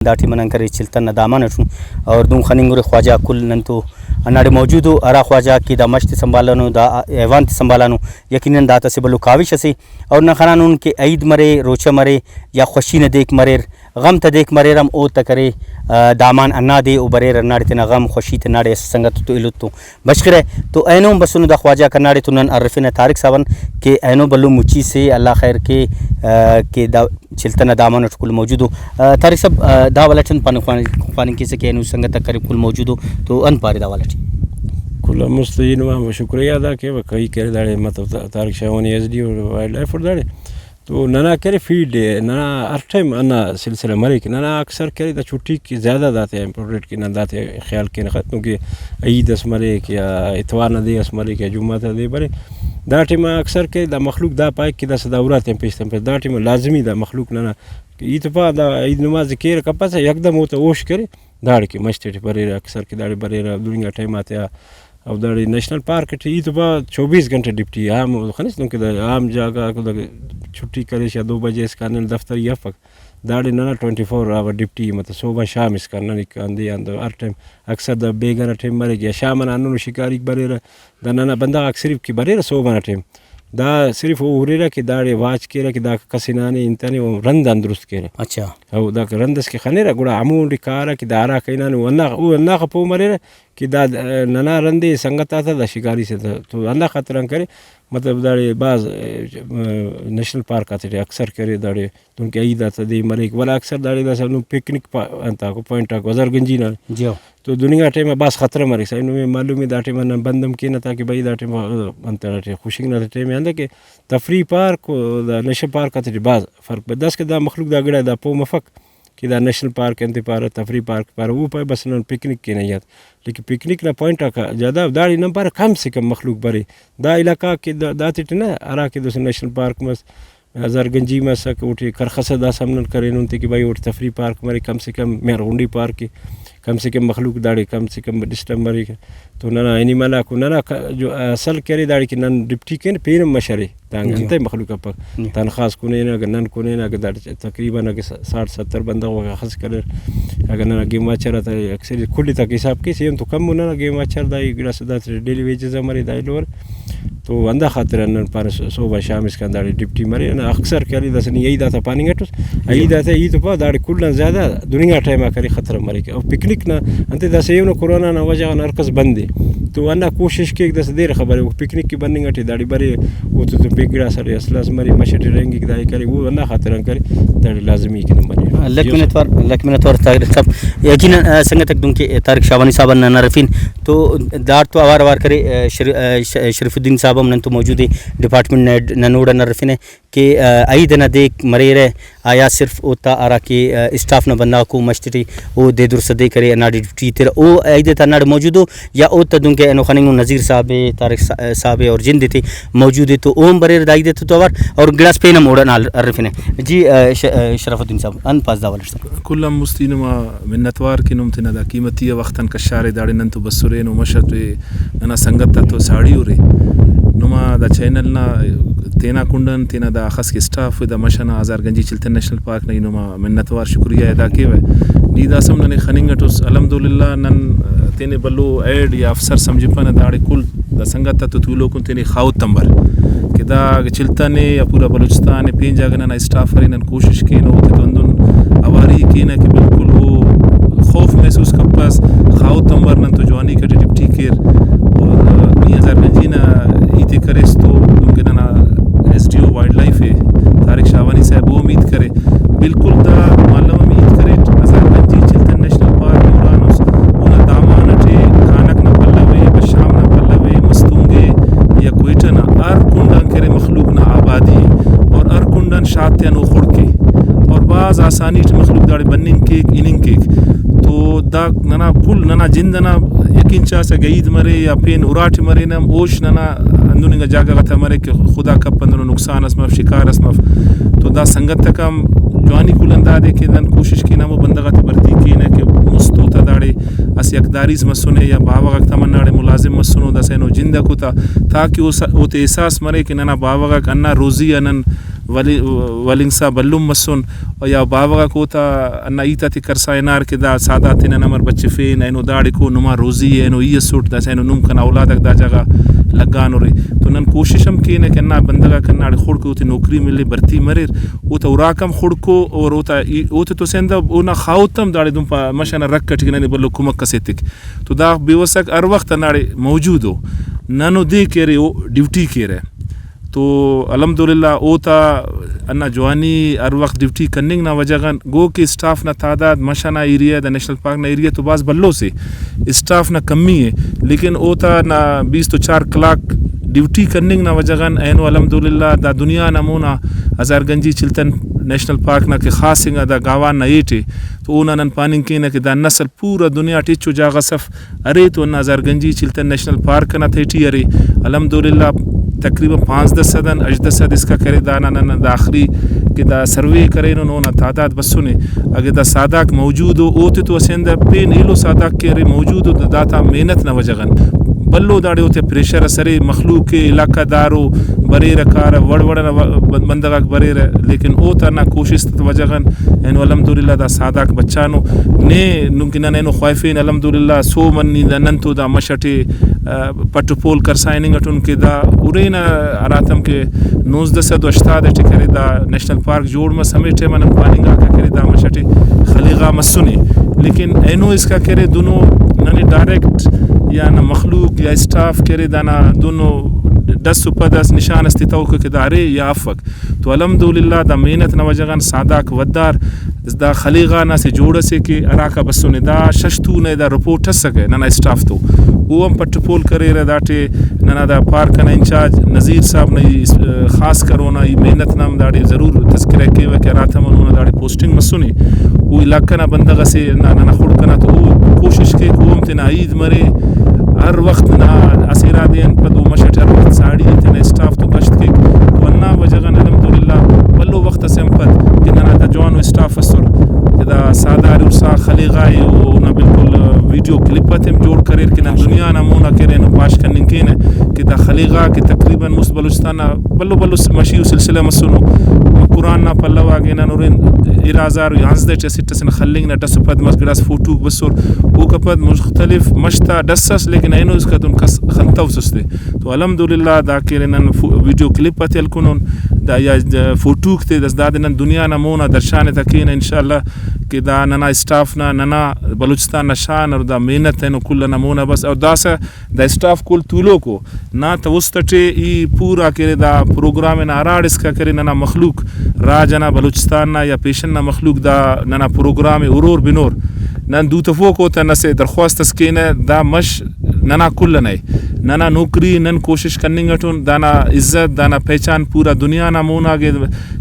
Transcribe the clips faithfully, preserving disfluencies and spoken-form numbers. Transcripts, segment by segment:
The time نن کرے چلتن نا دامان اٹن، اور دہن خننگ اُرے خواجہ کل نن تو ہنداڑے موجود ءُ۔ ہرا خواجہ کہ دا مش تے سنبھالانو، دا ایوان تے سنبھالانو، یقیناً دا تا اسہ بھلو کاوش اسے۔ اور نن خنانن کہ عید مرے، روچہ مرے، یا خوشی نا دیک مریر، غم تا دیک مریر ہم، اوتا کرے، آ، دامان ہندادے او بریر، ہنداڑے تینا غم خوشی تے ہنداڑے اسہ سنگت تو ایلو تو بشخرہ۔ تو اینو ہم بسنو دا خواجہ غاک ہنداڑے تو نن ہرفنہ طارق صاحب آن کہ اینو بھلو مچی سے، اللہ خیر کے، آ، کہ دا چلتن نا دامان اٹ کل موجود ءُ۔ آ، طارق صاحب، آ، دا حوالہ ٹی انت پاننگ خواننگ، خواننگ کیسہ کہ اینو سنگت آک کرے کل موجود ءُ، تو انت پارے دا حوالہ ٹی؟ کل آن مست ای نما شکریہ ادا کیوہ، کہی کرے داڑے مطلب تا-، Tariq Shahwani, S D O wildlife اور داڑے تو ننا کرے فیلڈ ءِ، ننا ہر ٹائم ہندا سلسلہ مریک۔ ننا اکثر کرے دا چھٹی کہ زیادہ داتے امپورٹنٹ کہ نن داتے خیال کینہ، دنکہ عید اس مریک یا اتوار نا دے اس مریک یا جمعہ تا دے بریک، دا ٹائما اکثر کرے دا مخلوق دا پائک کہ داسہ دا اُراتیان پیش تمپس۔ دا ٹائما لازمی دا مخلوق ننا ای تو پا دا عید نماز کیرہ کپسہ یکدم اوتا ہوش کرے داڑے کہ مش تیٹی بریرہ، اکثر کہ داڑے بریرہ دننگا ٹائم آتیا۔ او داڑے نیشنل پارک ٹی ای تو پا چوبیس گھنٹہ ڈیوٹی عام خنس، دنکہ دا عام جاگہ غاکو دا چھٹی کریس یا دو بجے اسکان نن دفتری افک، داڑے ننا ٹوئنٹی فور آور ڈیوٹی ءِ، مطلب صبح شام اسکان نن ہندے آن دا ہر ٹائم، اکثر دا بیگہ نا ٹائم مریک یا شام ئنا ہندنو شکاریک بریرہ۔ دا ننا بندغ آک صرف کہ بریرہ صوبہ نا ٹائم، دا صرف او ہُررہ کہ داڑے واچ کیرہ کہ داکا کس ہنانے انتانے او رند آن درست کیرہ۔ اچھا۔ او داکا رند اس کہ خنرہ گڑا ہمونڈے کارہ کہ دا ہراکا ہنانے او ہندا، او ہنداخہ پہہ مریرہ کہ دا ننا رندے سنگت آتا دا شکاری سے تا۔ تو ہندا خاطران کرے مطلب داڑے بھاز، ا، نیشنل پارک آتیٹی اکثر کرے داڑے دنکہ عید آتا دے مریک، ولدا اکثر داڑے داسہ ہندن پکنک پا-، انتاکو پوائنٹ آکو ہزار گنجی نا۔ جی ہو۔ تو دننگا ٹائم آ بھاز خطرہ مریک، سائیں نمے معلوم ءِ دا ٹائم آ نن بند ہم کینہ تاکہ بھئی دا ٹائم آ انت نا ٹائم خشنگ نا ٹائم ءِ، اندا کہ تفریح پارک و دا نیشنل پارک آتیٹی بھاز فرق بریک۔ داسکہ دا مخلوق دا گڑا دا پہہ مفک کہ دا نیشنل پارک انت پارہ، تفریح پارک پارہ، او پائے بس نن پکنک کینہ یات، لیکن پکنک نا پوائنٹ آک زیادہ داڑے نن پارہ کم سے کم مخلوق برے۔ دا علاقہ کہ دا-، داتیٹی نہ ہرا کہ دوسہ نیشنل پارک مس، ہزار گنجی مسک، اوٹی کرخسہ داسہ ہم نن کرینن تے کہ بھئی اوٹی تفریح پارک مرے، کم سے کم مہر غنڈی پارک ءِ، کم سے کم مخلوق داڑے کم سے کم ڈسٹرب مریک۔ تو ننا اینیمل آکو ننا ک-، جو اصل کہ ارے داڑے کہ نن ڈیوٹی کین پین ہم مش ارے، دانگ جی۔ انتئے مخلوق افک۔ جی۔ تنخواہ اس کنینہ، اگہ نن کنینہ، اگہ داڑے تقریباً اگہ س-، ساٹھ ستر بندغ وغیرہ خس کریر۔ اگہ ننا گیم واچر آتا اکثریت کل تاکہ حساب کیس، ایہن تو کم ءُ ننا گیم واچر دا ای گڑاس داتے ڈیلی ویجز آ مرے دا ایلو ارے۔ تو ہندا خاطر آن نن پانہ ص-، صبح شام اسکان داڑے ڈیوٹی مرے۔ ننا اکثر کہ علی داسہ نی عید آتا پاننگ اٹس، عید آتا ای تو پا داڑے کل آن زیادہ دننگا ٹائم آ کرے خطرہ مریک۔ او پکنک نا انتے داسہ ایہنو کرونا نا وجہ غان ہر کس بند ءِ۔ تو ہندا کوشش کیک داسہ دیر خبرے او پکنک کہ بننگ اٹی داڑے برے اوتو تو پین گڑاس ارے، اسلحہ اس مرے، مش اٹی رہینگک، دائے کرے، او ہندا خاطر آن کرے، داڑے لازمی کہ نن بنے۔ لکھ منت وار، لکھ منت وار طارق صاحب۔ یقیناً، آ، سنگت آک دنکہ طارق شاہوانی صاحب آن نن ہرفین تو داڑتو اوار اوار کرے، آ، شر-، آ، ش-، شریف الدین صاحب ہم نن تو موجود ءِ، ڈپارٹمنٹ نا ہیڈ نن اوڑان ہرفنہ۔ کہ، آ، عید ئنا دے مریرہ، آیا صرف اوتا ہرا کہ، آ، اسٹاف نا بندغاکو مش تیٹی او دے درست دے کرے، ہنداڑے ڈیوٹی تیرہ، او عید تا ہنداڑے موجود او یا اوتا دنکہ اینو خننگن نذیر صاحب ءِ، طارق صا-، صاحب ءِ اور جند تے موجود ءِ تو او ہم بریرہ دا عید تا تو اوار اور گڑاس پین ہم اوڑان ہرفنہ۔ جی، آ، ش-، آ، شرف الدین صاحب، انت پاس دا حوالہ ٹی؟ کل آن مست ای نما منت وار کہ نم تینا دا قیمتی آ وخت آن کشارے، داڑے نن تو بسرے، نم مش ارے، ننا سنگت آتو ساڑی ارے۔ نما دا چینل نا تینا کنڈ آن، تینا دا اخس کہ اسٹاف دا مش ئنا ہزار گنجی چلتن نیشنل پارک نا ای نما منت وار شکریہ ادا کیوہ۔ نی داسہ ہم ننے خننگ اٹ اس، الحمدللہ نن تینے بھلو ہیڈ یا افسر سمجھپنہ، داڑے کل دا سنگت آتو تولوکن تینے خاہوت تمبر کہ دا چلتن ءِ یا پورا بلوچستان ءِ پین جاگہ ننا اسٹاف ارے، نن کوشش کینہ اوتے تو ہندن اواری کینہ کہ بالکل او خوف محسوس کپس، خاہوت تمبر نن تو جوانی کٹی ڈیوٹی کیر۔ اور نی ہزار گنجی نا ہیتے کریس تو دنکہ ننا S D O wildlife ءِ طارق شاہوانی صاحب او ہم ہیت کرے۔ بالکل دا معلم ہم ہیت کریٹ، ہزار گنجی چلتن نیشنل پارک ہرانس، اونا دامان اٹی کانک نا پلو ءِ، بشام نا پلو ءِ، مستونگ ءِ یا کوئٹہ نا ہر کنڈ آن کرے مخلوق نا آبادی ءِ اور ہر کنڈ آن شار تیان او خڑک ءِ اور بھاز آسانی ٹی مخلوق داڑے بننگ کیک، ہننگ کیک۔ تو دا ننا کل ننا جند ئنا یقین چاسہ، اگہ عید مرے یا پین اراٹی مرینہ ہم، ہوش ننا ہندن انگا جاگہ غاتا مریک کہ خدا کپ ہندنو نقصان اس مف، شکار اس مف۔ تو دا سنگت تک ہم جوانی کل آن دادے کہ نن کوشش کینہ ہمو بندغ آتے بھرتی کینہ کہ مست اوتا داڑے اسہ حقداریس مسنے یا باوہ غاک تمنا داڑے ملازم مسنو، داسہ اینو جند ئکو تا، تاکہ او س-، اوتے احساس مرے کہ ننا باوہ غاک ہندا روزی آ نن ولی-، ولنگسا بھلن مسن، یا باوہ غاک اوتا ہندا ہیت آتے کرسا ہنار کہ دا سادات تینا امر بچفین، اینو داڑکو نما روزی ءِ، اینو ای اسٹ، داسہ اینو نم کنا اولاداک دا جاگہ لگانورے۔ تو نن کوشش ہم کینہ کہ ہندا بندغاک ہنداڑے خڑک اوتے نوکری ملے، بھرتی مریر، اوتا اراک ہم خڑکو اور اوتا ای-، اوتے تو سیندا اونا خاہوت ہم داڑے دن پا مش ئنا رکھ ئٹی کہ ننے بھلو کمک ئس ایتک۔ تو دا بیوساک ہر وخت ہنداڑے موجود ءُ۔ نن و دے کہ ارے او ڈیوٹی کیرہ۔ تو الحمدللہ اوتا ہندا جوانی ہر وخت ڈیوٹی کننگ نا وجہ غان گو کہ اسٹاف نا تعداد مش ئنا ایریا، دا نیشنل پارک نا ایریا تو بھاز بھلو سے، اسٹاف نا کمی ءِ، لیکن اوتا نا بیست و چار کلاک ڈیوٹی کننگ نا وجہ غان اینو الحمدللہ دا دنیا نا مونا ہزار گنجی چلتن نیشنل پارک نا کہ خاص انگا دا گاوان نا ہیٹ ءِ، تو اونا نن پاننگ کینہ کہ دا نسل پورا دنیا ٹی ہچو جاگہ اس اف ارے تو ہندا ہزار گنجی چلتن نیشنل پارک ئنا تہٹی ارے۔ الحمدللہ تقریباً پانزدہ سد آن ہژدہ سد اسکا کرے دانا نن دا آخری کہ دا سروے کرینن اونا تعداد بسنے۔ اگہ دا ساداک موجود ءُ اوتے تو اسہ ہندا پین ایلو ساداک کہ ارے موجود ءُ داتا محنت نا وجہ غان بھلو داڑے اوتے پریشر ئس ارے، مخلوق ءِ، علاقہ دار ءُ بریرہ کارہ، وڑ وڑ ئنا و-، بندغ آک بریرہ، لیکن اوتا ہندا کوشست وجہ غان اینو الحمدللہ دا ساداک بچانو۔ نے دنکہ نن اینو خواہفین الحمدللہ سو منی دا نن تو دا مش ئٹی، آ، پٹ و پول کرسا ہننگ ئٹن کہ دا ارے نا ہراتم کہ نوزدہ سد و ہشتاد ئٹی کرے دا نیشنل پارک جوڑ مس، ہمے ٹائما نن پاننگاکہ کرے دا مش ئٹی خلیغا مسنے، لیکن اینو اسکا کرے دنو ننے ڈائریکٹ یا نا مخلوق یا اسٹاف کرے دانا دنو ڈس و پد اس نشان اس تتوکہ کہ دا ارے یا افک۔ تو الحمدللہ دا محنت نا وجہ غان ساداک ودار دا خلیغا نا اسہ جوڑ ئسے کہ ہراکا بسنے۔ دا شش تون ءِ دا رپورٹ اسکہ ننا اسٹاف تو، او ہم پٹ پول کریرہ۔ داٹے ننا دا پارک ئنا انچارج نذیر صاحب نا ای اس-، خاص کر اونا ای محنت نا ہم داڑے ضرور تذکرہ کیوہ کہ ہراتم آن اونا داڑے پوسٹنگ مسنے۔ او علاقہ نا بندغ ئسے نا-، ننا خڑک ئنا تو او کوشش کیک، او ہم تینا عید مرے، ہر وخت نا اسہ ارادے آن پد او مش ئٹ ہر وخت ساڑی آ تینا اسٹاف تو گشت کیک۔ تو ہندا وجہ غان الحمدللہ بھلو وخت ئسے آن پد کہ ننا دا جوانو اسٹاف اسر کہ دا ساہدار ارسا خلیغا ءِ، او اونا بالکل ویڈیو کلپ آتے ہم جوڑ کریر کہ نن دنیا نا مونا کہ ارے اینو پاش کننگ کینہ کہ دا خلیغا کہ تقریباً مست بلوچستان نا بھلو بھلو س-، مشی و سلسلہ مسنو۔ قرآن نا پلو آ گینان ہرن، ارا ہزار و یانزدہ ٹی اسٹ ئسے نا خلنگ نا ڈس و پد مس، گڑاس فوٹوک بسر، اوکا پد مختلف مش تا ڈس ئس، لیکن اینو اسکا دہن کس خنتوسس تے۔ تو الحمدللہ دا کہ ارے نن فو-، ویڈیو کلپ آتے ہلکنن، دا یا فوٹوک تے دس دادے نن دنیا نا مونا درشان ءِ تا کینہ انشاءاللہ کہ دا ننا اسٹاف نا، ننا بلوچستان نا شان اور دا محنت اینو کل ئنا مونا بس۔ اور داسہ دا اسٹاف کل تولوکو نا توست ئٹی ای پورا کہ ارے دا پروگرام ئنا ہراڑ اسکا کرے ننا مخلوق راج ئنا، بلوچستان نا یا پیشن نا مخلوق دا ننا پروگرام ءِ ہرور بنور۔ نن دو تفوک اوتان اسہ درخواست اس کینہ، دا مش ننا کل ئنا ءِ، ننا نوکری، نن کوشش کننگ ئٹن دانا عزت، دانا پہچان پورا دنیا نا مونا کہ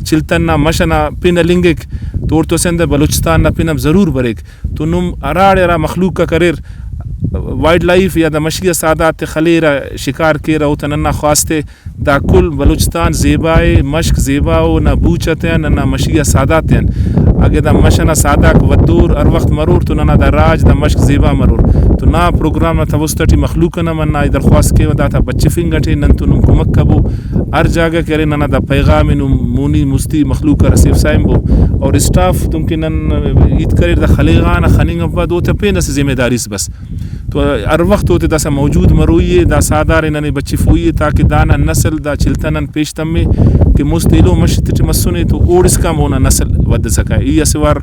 چلتن نا مش ئنا پن ہلنگک تو اوڑتو اسہ اندہ بلوچستان نا پن ہم ضرور بریک۔ تو نم ہراڑے ہرا مخلوق آک اریر، وائلڈ لائف یا دا مشی آ سادات تے خلیرہ، شکار کیرہ، اوتا ننا خواست ءِ۔ دا کل بلوچستان زیبا ءِ، مشک زیبا ءُ، نا بوچ آتیان، ننا مشی آ سادات تیان۔ اگہ دا مش ئنا ساداک ودور ہر وخت مرور تو ننا دا راج، دا مشک زیبا مرور۔ تو نا پروگرام نا توست ٹی مخلوق ئنا من نا درخواست کیوہ، داتا بچفنگ ٹی نن تو نم کمک کبو۔ ہر جاگہ کہ ارے ننا دا پیغام ءِ نم مونی مستی مخلوق آ رسیفسا ہنبو۔ اور اسٹاف دنکہ نن ہیت کریر دا خلیغا نا خننگ آن پد اوتا پین اسہ ذمہ داری اس بس۔ تو ہر وخت اوتے داسہ موجود مروئی ءِ، دا ساہدار ءِ ننے بچفوئی ءِ، تاکہ دانا نسل دا چلتن آن پیش تمے کہ مست ایلو مش تیٹی مسنے تو اوڑسکان اونا نسل ودسا کائے۔ ای اسہ وار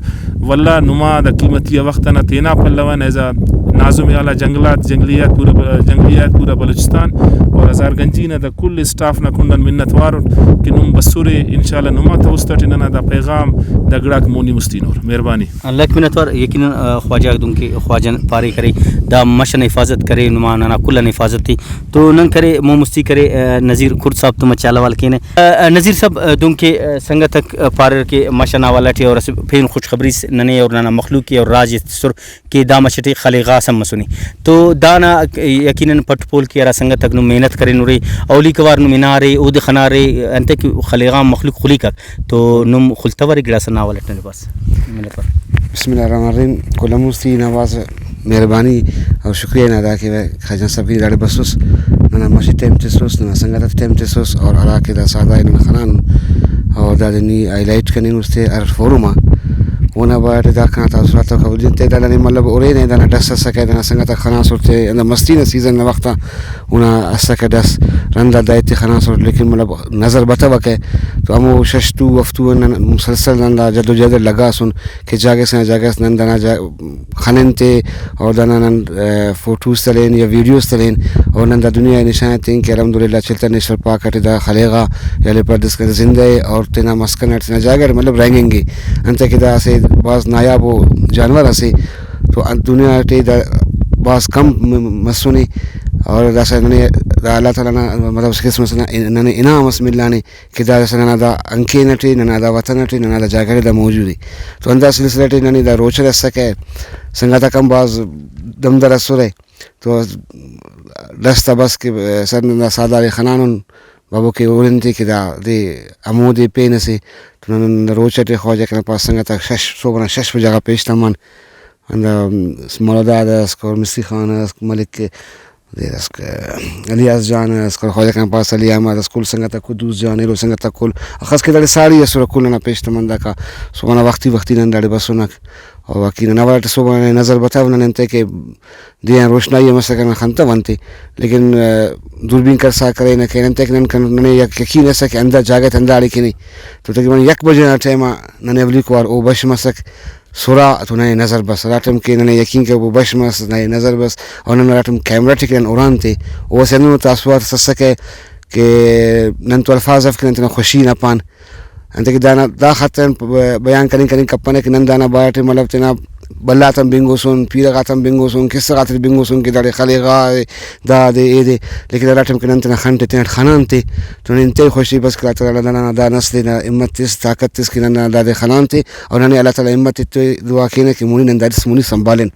ولدا نما دا قیمتی آ وخت ئنا تینا پلو آن ایز آ ناظم اعلیٰ جنگلات، جنگلیات پورا ب-، جنگلیات پورا بلوچستان اور ہزار گنجی نا دا کل اسٹاف نا کنڈ آن منت وار اٹ کہ نم بسرے، انشاءاللہ نما توست ٹی ننا دا پیغام دا گڑاک مونی مستی ہنور۔ مہربانی۔ لکھ منت وار، یقیناً، آ، خواجہ دنکہ خواجہ پارے کرے، دا مش ئنا حفاظت کرے، نما ننا کل ئنا حفاظت ءِ۔ تو نن کرے، مون مستی کرے، آ، نذیر کرد صاحب تو مچہ حال احوال کینہ۔ آ، آ، نذیر صاحب، آ، دنکہ، آ، سنگت آک، آ، پاریر کہ مش ئنا حوالہ ٹی اور اسہ پین خوشخبری اس ننے اور ننا مخلوق ءِ اور راج ءِ تسر کہ دا مش ٹی خلیغاس ہم مسنے۔ تو دانا یقیناً پٹ پول کہ ہرا سنگت آک نم محنت کرینرے، اولیکو وار نم ہنارے، اودے خنارے، انتئے کہ خلیغا مخلوق خلیکک۔ تو نم خلتوارے گڑاس نا حوالہ ٹی ننے پاس۔ منت وار۔ بسم اللہ الرحمن الرحیم۔ کل ہموستی نا بھاز مہربانی اور شکریہ نا ادا کیوہ خواجہ صاحب کہ داڑے بسوس، ننا مش ٹائم تسوس، ننا سنگت ٹائم تسوس اور ہرا کہ دا ساہدار ننا خنانن اور دادے نی ہائی لائٹ کننگ اس تے ہر فورم آ۔ اونا بارٹ دا کنا تاثرات آک خبر تے دانا نی مطلب ارے نے دانا ڈس اسکہ، دانا سنگت آک خناسر تے، ہندا مستی نا سیزن نا وخت آ اونا اسکہ ڈس، رندا دا ایتے خناسر، لیکن مطلب نظر بتوکہ۔ تو ہمو شش تُو ہفتو آن نن مسلسل ہندا جدوجہد اٹ لگاسن کہ جاگہ سے نا جاگہ اس نن دانا جا-، خنن تے اور دانا نن، آ، فوٹوز تلین یا ویڈیوز تلین اور نن دا دنیا ئے نشان ایتین کہ الحمدللہ چلتن نیشنل پارک اٹی دا خلیغا یا لیوپرڈ اسکان زندہ ءِ اور تینا مسکن اٹ تینا جاگہ اٹ مطلب رہینگنگ ءِ۔ انتئے کہ دا اسہ بھاز نایاب ءُ جانور اسے تو دنیا ٹی دا بھاز کم م-، مسنے اور داسہ ننے دا اللہ تعالیٰ نا مطلب اسہ قسم ئسے نا ننے انعام ئس ملانے۔ کہ داسہ ننا دا ہنکین ٹی، ننا دا وطن ٹی، ننا دا جاگہ ٹی دا موجود ءِ۔ تو ہندا سلسلہ ٹی ننے دا روچہ اسکہ، سنگتاک ہم بھاز دمدر اسرہ۔ تو ڈس تا بس کہ سر ننا ساہدار ئے خنانن، بابو کہ ہُرن تے کہ دا دے ہمودے پین اسے۔ تو نن ہندا روچہ ٹی خواجہ کنا پاس سنگتاک شش، صبح نا شش بجہ غا پیش تمان۔ ہندا مولوداد اس، اور مصری خان اس، ملک دیر اس، الیاس جان اس، خواجہ کنا پاس علی احمد اس، کل سنگت آک، قدوس جان، ایلو سنگت آک کل، اخس کہ داڑے ساڑی اسرہ، کل ننا پیش تمنداکا۔ صبح نا وختی وختی نن داڑے بسنک۔ اور باقی ننا وڑاٹ صبح ننے نظر بتو، نن انتئے کہ دے آن روشنائی ہم اسکہ، نن خنتو انتے، لیکن، آ، دوربین کرسا کرینہ کہ انتئے کہ نن کن-، ننے یک یقین اسکہ کہ ہندا جاگہ تے ہنداڑے کنے۔ تو تقریباً یک بجہ نا ٹائم آ ننے اولیکو وار او بش مسک۔ سرا تو ننے نظر بس، ہرا ٹائم کہ ننے یقین کہ او بش مس، ننے نظر بس، اور نن ہرا ٹائم کیمرہ ٹی کہ نن ہُران تے، او اسہ ہندنو تاثرات اس اسکہ کہ نن تو الفاظ اف کہ نن تینا خوشی نا پان۔ انتئے کہ دانا دا خاطر آن پ-، بیان کننگ کننگ کپنہ کہ نن دانا بارٹ مطلب تینا بھلا تان بنگوسن، پیرہ غاتان بنگوسن، قصہ غاتیٹی بنگوسن کہ داڑے خلیغا، دادے ایدے، لیکن ہرا ٹائم کہ نن تینا خن ٹی تینٹ خنان تے تو نن انتہائی خوشی بس کہ اللہ تعالیٰ دانا دا نسل نا ہمت تس، طاقت تس کہ نن دادے خنان تے۔ اور ننے اللہ تعالیٰ ہمت ایتو، دعا کینہ کہ مونی نن دادس مونی سنبھالن۔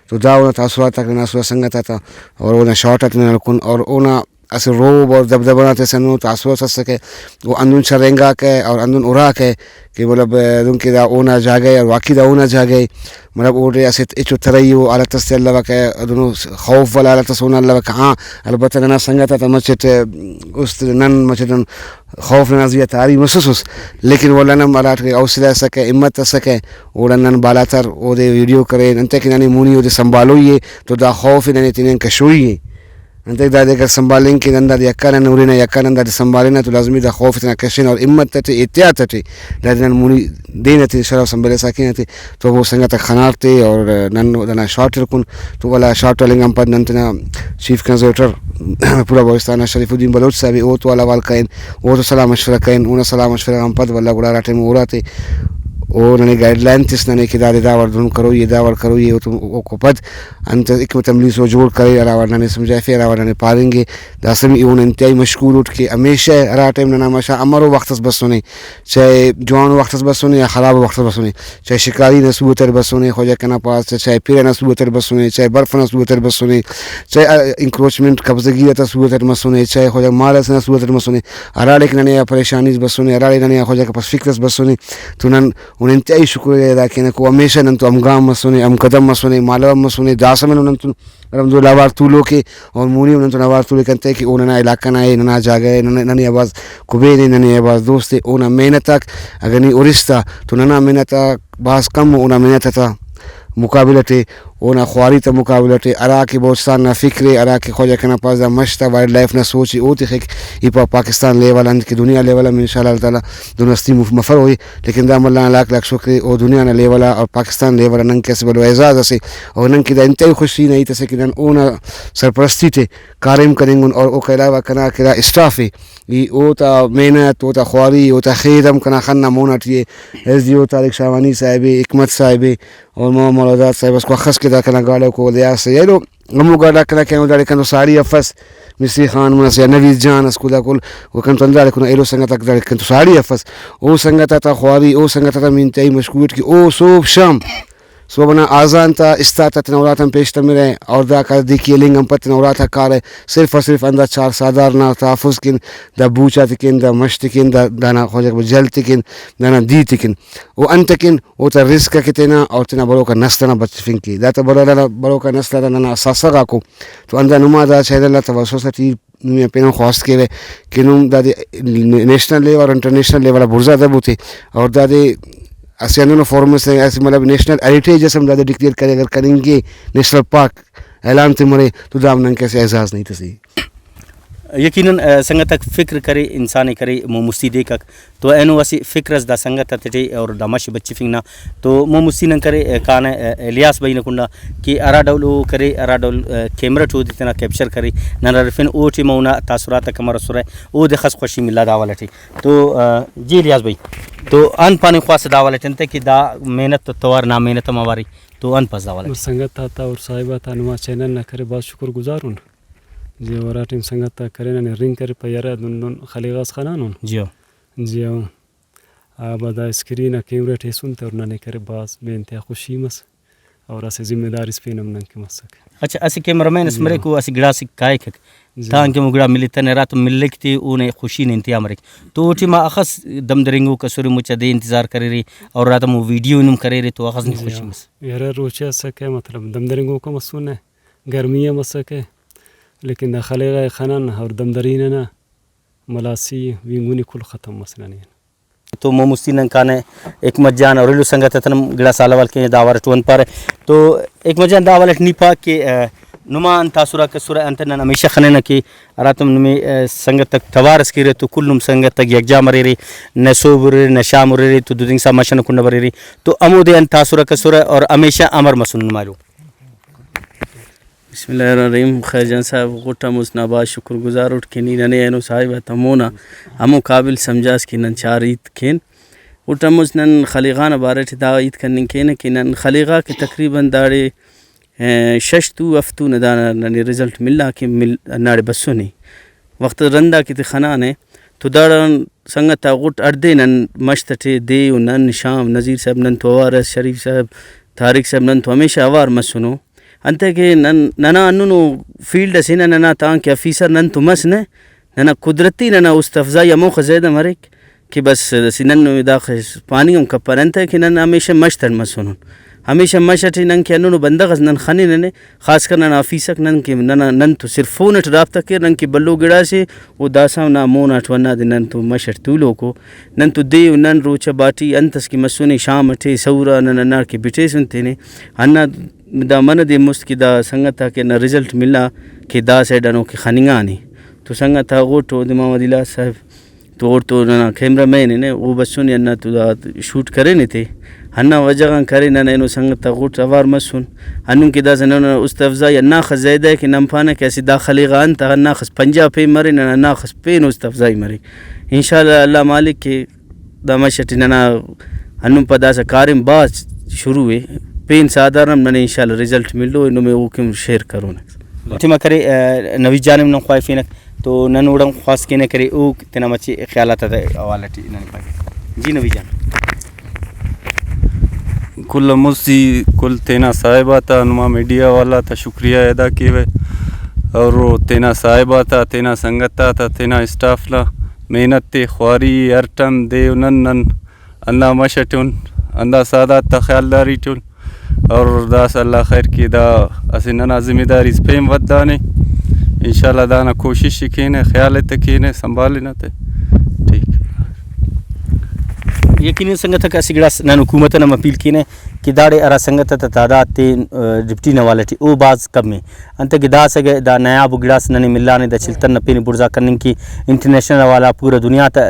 تو دا اونا تاثرات آک ننا اسرہ سنگت آتا، اور اونا شاٹ آتے ننا ہلکن، اور اونا اسہ رعب اور دبدبہ نا تہ اسہ ہندنو تاثر اس اسکہ، او ہندن شرینگاکہ اور ہندن ہراکہ کہ مطلب دہنکہ دا اونا جاگہ ءِ اور واقعی دا اونا جاگہ ءِ۔ مطلب اوڑے اسہ ہچو ترئی ءُ حالت اس تہ الوکہ، دہنو خوف والا حالت اس اونا الوکہ۔ ہاں، البتہ ننا سنگت آتا مچٹ است، نن مچٹ نن خوف ننا زی آ طاری مسوسس، لیکن ولدا نن ہراٹے حوصلہ اسکہ، ہمت اسکہ، اوڑان نن بالاتر اودے ویڈیو کرین، انتئے کہ ننے مونی اودے سنبھالوئی ءِ، تو دا خوف ءِ ننے تینے آن کشوئی ءِ۔ انتئے دادے اگر سنبھالنگ کہ نن دادے یکان نن ہرینہ، یکان نن دادے سنبھالینہ تو لازمی دا خوف ءِ تینا کشینہ اور ہمت اٹی، احتیاط اٹی دادے نن مونی دین اتے انشاءاللہ سنبھلسا کین اتے۔ تو ہمو سنگت آک خنار تے اور نن دانا شاٹ ہلکن۔ تو ولدا شاٹ ہلنگ آن پد نن تینا چیف کنزرویٹر پورا بلوچستان نا شریف الدین بلوچ صاحب ءِ، اوتو حال احوال کرین، اوتو سلاہ مشورہ کرین، اونا سلاہ مشورہ غان پد ولدا گڑا ہرا ٹائم او ہراتے او ننے گائیڈ لائن تس ننے کہ دادے دا وڑ دہن کروئی ءِ، دا وڑ کروئی ءِ، اوتو اوکو پد انت حکمت عملی سو جوڑ کرے، ہرا وڑ ننے سمجھائفے، ہرا وڑ ننے پارنگے۔ داسہ بھی ایہن انتہائی مشکور اٹ کہ ہمیشہ ہرا ٹائم ننا مشا امرو وخت اس بسنے، چاہے جوانو وخت اس بسنے یا خرابو وخت اس بسنے، چاہے شکاری نا صورت اٹ بسنے، خواجہ کنا پاس، چاہے پھرہ نا صورت اٹ بسنے، چاہے برف نا صورت اٹ بسنے، چاہے انکروچمنٹ، قبضہ گیری تا صورت اٹ مسنے، چاہے خواجہ مال ئسے نا صورت اٹ مسنے، ہراڑے کہ ننے آ پریشانیز بسنے، ہراڑے ننے آ خواجہ کپس فکر اس بسنے، تو نن اونا انتہائی شکریہ ادا کینہ کہ او ہمیشہ نن تو ہمگام مسنے، ہم قدم مسنے، مالو ہم مسنے، داسہ ہم نن تو الحمدللہ اوار تولوک ءِ، اور مونی ہم نن تون اوار تولوک انتئے کہ او ننا علاقہ نا ءِ، ننا جاگہ ءِ، نن-، ننے آ بھاز کبین ءِ، ننے آ بھاز دوست ءِ، اونا محنت آک اگہ نی ہُرس تا تو ننا محنت آک بھاز کم ءُ اونا محنت تا مقابلہ ٹی، اونا خواری تا مقابلہ ٹی، ہرا کہ بلوچستان نا فکر ءِ، ہرا کہ خواجہ کنا پاس دا مش تا وائلڈ لائف نا سوچ ءِ، او تخک۔ ای پا-، پاکستان لیول آ انت کہ دنیا لیول آ ہم انشاءاللہ تعالیٰ دہن ہستی مف-، مفروئی۔ لیکن دا ملا نا لاکھ لاکھ شکر ءِ، او دنیا نا لیول آ اور پاکستان لیول آ نن کہ اسہ بھلو اعزاز اسے، اور نن کہ دا انتہائی خوشی نا ہیت اسے کہ نن اونا سرپرستی ٹی کاریم کننگن، اور اوکا علاوہ کنا کہ دا اسٹاف ءِ، ای اوتا محنت، اوتا خواری، اوتا خیدم کنا خن نا مون آ ٹی ءِ۔ ایس ڈی او طارق شاہوانی صاحب ءِ، حکمت صاحب ءِ، اور محمد مولوداد صاحب اس، کو اخس کہ دا کنا گاڑی کو دے آ سے ایلو ہمو گاڑا کنا کہ داڑے کنتو ساڑی افس، مصری خان مس یا نوید جان اس، کو دا کل و کنتو ہنداڑے کنا ایلو سنگت آک داڑے کنتو ساڑی افس۔ او سنگت آتا خواری، او سنگت آتا مینتیائی مشکوریٹ کہ او صوب شام صوب ئنا آزان تا استار تا تینا اُراتان پیش تمرہ اور داکا دیکی ہلنگ آن پد تینا اُراتاک کارہ، صرف اور صرف ہندا چار ساہدار نا تحفظ کن، دا بوچ آتے کن، دا مش تے کن، دا دانا خواجہ جل تے کن، دانا دِی تے کن۔ او انت کن؟ اوتا رزق ئکہ تینا اور تینا بروکا نسل ئنا بچفنگ کے۔ دا تا بر-، بروکا نسل آتا ننا اثاثہ غاکو۔ تو ہندا نما دا چینل نا توسس ٹی نمے آن پین ہم خواست کیوہ کہ نم دادے نیشنل لیول اور انٹرنیشنل لیول آ بڑزا ادب تے، اور دادے اسہ ہندنو فورم اس اسہ مطلب نیشنل ہیریٹیج اس ہم دادے ڈکلیئر کرے، اگر کننگ کے نیشنل پارک اعلان تے مرے تو دا ہم ننکہ اسہ اعزاز نی تسے۔ یقیناً، آ، سنگت آک فکر کرے، انسان ءِ کرے، مون مستی دیکھک تو اینو اسہ فکر اس دا سنگت آتیٹی اور دا مش بچفنگ نا تو مون مستی نن کرے، آ، کانہ، آ، الیاس بھائی نا کنڈا کہ ہرا ڈول او کرے، ہرا ڈول، آ، کیمرہ ٹی اودے تینا کیپچر کرے، نن ہرفن او ٹائم اونا تاثرات آک امر اسرہ، اودے خس خوشی ملا دا حوالہ ٹی۔ تو، آ، جی الیاس بھائی، تو انت پاننگ خواست دا حوالہ ٹی انتئے کہ دا محنت تو توار نا محنت ہم اوار ءِ، تو انت پاس دا حوالہ ٹی؟ بس سنگت آتا اور صاحب آتا نما چینل نا کرے بھاز شکر گزار ان۔ جی، ہرا ٹائم سنگت آک کرے ننے رنگ کرے پہ یرہ دن دن خلیغاس خنانن۔ جی ہو۔ جی ہو۔ آ با دا اسکرین آ کیمرہ ٹی ہیسن تہ اور ننے کرے بھاز بے انتہا خوشی مس اور اسہ ذمہ داری اس پین ہم نن کہ مسک۔ اچھا، اسہ کیمرہ مین اس جی مریک ہاں۔ او اسہ گڑاسے کائک جی تانکہ ہاں۔ ہمو گڑا ملتنے، ہراتم ملک تے اونے خوشی نا انتہا مریک۔ تو او ٹائما اخس دم درینگوک اسرے، مچا دے انتظار کریرے اور ہراتم او ویڈیو ہنم کریرے تو اخس نے جی خوشی ہاں۔ مس۔ یرہ روچہ اسکہ مطلب دم درینگوک ہم مسنے، گرمی ہم اسکہ، لیکن دا خلیغا ئے خنان اور دم درینہ نا ملاسی وینگونی کل ختم مس ننے۔ تو مون مستی نن کانہ حکمت جان اور ایلو سنگت آتان ہم گڑاس حال احوال کینہ دا حوالہ ٹی انت پارہ۔ تو حکمت جان دا حوالہ ٹی نی پا کہ، آ، نما انت تاثر آک اسرہ، انت نن ہمیشہ خننہ کہ ہراتم نمے، آ، سنگت آک توار اس کیرہ تو کل نم سنگت آک یکجا مریرے، نہ صحب اریرے نہ شام اریرے تو دودنگسا مش ئنا کنڈا بریرے تو ہمودے انت تاثر آک اسرہ اور ہمیشہ امر مسنو نما ایلو؟ بسم اللہ الرحمن الرحیم۔ خیر جان صاحب، غٹ ہموس نا بھاز شکر گزار اٹ کہ نی ننے اینو صاحب آتا مونا ہمو قابل سمجھاس کہ نن چار ہیت کین۔ غٹ ہموس نن خلیغا نا بارہ ٹی دا ہیت کننگ کینہ کہ نن خلیغا کہ تقریباً داڑے، اے، شش تو ہفتو نا دانا ننے رزلٹ ملا کہ مل-، ہنداڑے بسنے۔ وخت رندا کہ تے خنانے تو داڑان سنگت آ غٹ ہڑدے نن مش تٹے دے و نن شام نذیر صاحب نن تو اوار ئس، شریف صاحب، طارق صاحب نن تو ہمیشہ اوار مسنو۔ انتئے کہ نن، ننا ہندنو فیلڈ ئسے نہ، ننا تانکہ آفیسر نن تو مس نہ، ننا قدرتی ننا است افزائی ہموخہ زیادہ مریک کہ بس اسہ نن نمے داخہ پاننگ ہم کپنہ۔ انتئے کہ نن ہمیشہ مش تٹ مسنن، ہمیشہ مش ئٹی نن کہ ہندنو بندغ ئس نن خننہ نے، خاص کر ننا آفیسک نن کہ ننا، نن تو صرف فون ئٹ رابطہ کیر، نن کہ بھلو گڑاسے او داسہ نا مون آٹ و ہندادے نن تو مش ئٹ تولوکو۔ نن تو دے و نن روچہ باٹی انت ئس کہ مسنے، شام ئٹے سہورا نن ہنداڑکہ بٹیسن تینے۔ ہندا دا منہ دے مست کہ دا سنگت آک ہندا رزلٹ ملا کہ دا سائیڈ آن اوکہ خننگانے۔ تو سنگت آ غٹ اودے محمد الیاس صاحب تو اوڑتو ننا کیمرہ مین نے، او بسنے ہندا تو دا شوٹ کرینے تے۔ ہندا وجہ غان کرے نن اینو سنگت آ غٹ اوار مسن۔ ہندن کہ داسہ ننا است افزائی ہنداخس زیادہ ء کہ نن پانہ کہ اسہ دا خلیغا انت ہنداخس پنجاہ پین مرے، ننا ہنداخس پین است افزائی مرے۔ انشاءاللہ اللہ مالک کہ دا مش ئٹی ننا ہندن پد داسہ کاریم بھاز شروع ء، پین ساہدار ہم ننے انشاءاللہ رزلٹ ملو، نمے اوکم شیئر کرونک۔ ٹائما کرے، آ، نوید جان ہم نن خواہفینک تو نن اوڑان خواست کینہ کرے او تینا مچے خیالات آتا حوالہ ٹی ننے پائے۔ جی نوید جان۔ کل آن مست ای کل تینا صاحب آتا، نما میڈیا والا تا شکریہ ادا کیوہ، اور تینا صاحب آتا، تینا سنگت آتا، تینا اسٹاف نا محنت تے خواری ہر ٹائم دے و نن، نن ہندا مش ئٹی ان، ہندا سادات تا خیالداری ٹی ان، اور داسہ اللہ خیر کے، دا اسہ ننا ذمہ داری اس پین ودانے۔ انشاءاللہ دانا کوشش ء کینہ، خیال ء تہ کینہ، سنبھالنہ تہ۔ ٹھیک۔ یقیناً سنگت آک اسہ گڑاس نن حکومت آن ہم اپیل کینہ کہ داڑے ہرا سنگت آتا تعداد تے، آ، ڈپٹی نا حوالہ ٹی او بھاز کم ء۔ انتئے کہ داسہ دا نایاب گڑاس ننے ملانے، دا چلتن نا پین بڑزا کننگ کہ انٹرنیشنل حوالہ پورا دنیا تا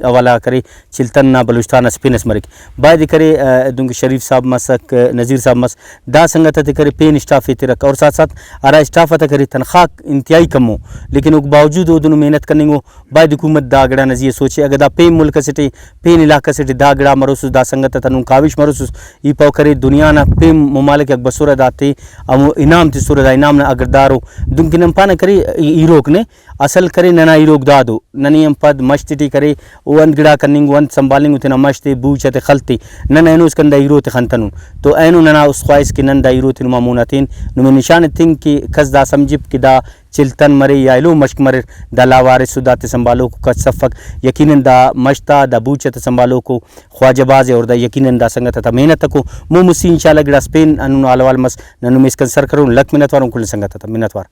حوالہ کرے۔ چلتن نا بلوچستان اسہ پن ئس مریک۔ بایدے کرے، آ، دنکہ شریف صاحب مسک، نذیر صاحب مس، دا سنگت آتے کرے پین اسٹاف ایترک اور ساتھ ساتھ ہرا اسٹاف آتا کرے تنخواہ انتہائی کم ء، لیکن اوکا باوجود اودنو محنت کننگ ء۔ باید حکومت دا گڑا نا زی آ سوچے، اگہ دا پین ملک ئسے ٹی، پین علاقہ سے ٹی دا گڑا مروسس، دا سنگت آتا نن کاوش مروسس، ای پاو کرے دنیا نا پین ممالک آک بسرہ داتے ہمو انعام تسرہ، دا انعام نا حقدار ء۔ دنکہ نن پانہ کرے ای-، ایروک نے اصل کرے ننا ایروک دادو، ننے ہم پد مش تیٹی کرے، او انت گڑا کننگو، انت سنبھالنگو تینا مش تے، بوچ تے، خل تے۔ نن اینو اسکان دا ہیرو تے خنتنن۔ تو اینو ننا است خواہس کہ نن دا ہیرو تے نما مونا تین، نمے نشان ایتنگ کہ کس دا سمجھپ کہ دا چلتن مرے یا ایلو مشک مریر، دا لاوارث و داتے سنبھالوکو کس افک۔ یقیناً دا مش تا، دا بوچ تے سنبھالوکو خواجہ بھاز ء اور دا یقیناً دا سنگت آتا محنت اکو۔ مون مستی انشاءاللہ گڑاس پین ہندن حال احوال مس، نن نمے اسکان سر کرون۔ لکھ منت وار ان کل سنگت آتا، منت وار۔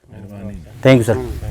Thank you sir.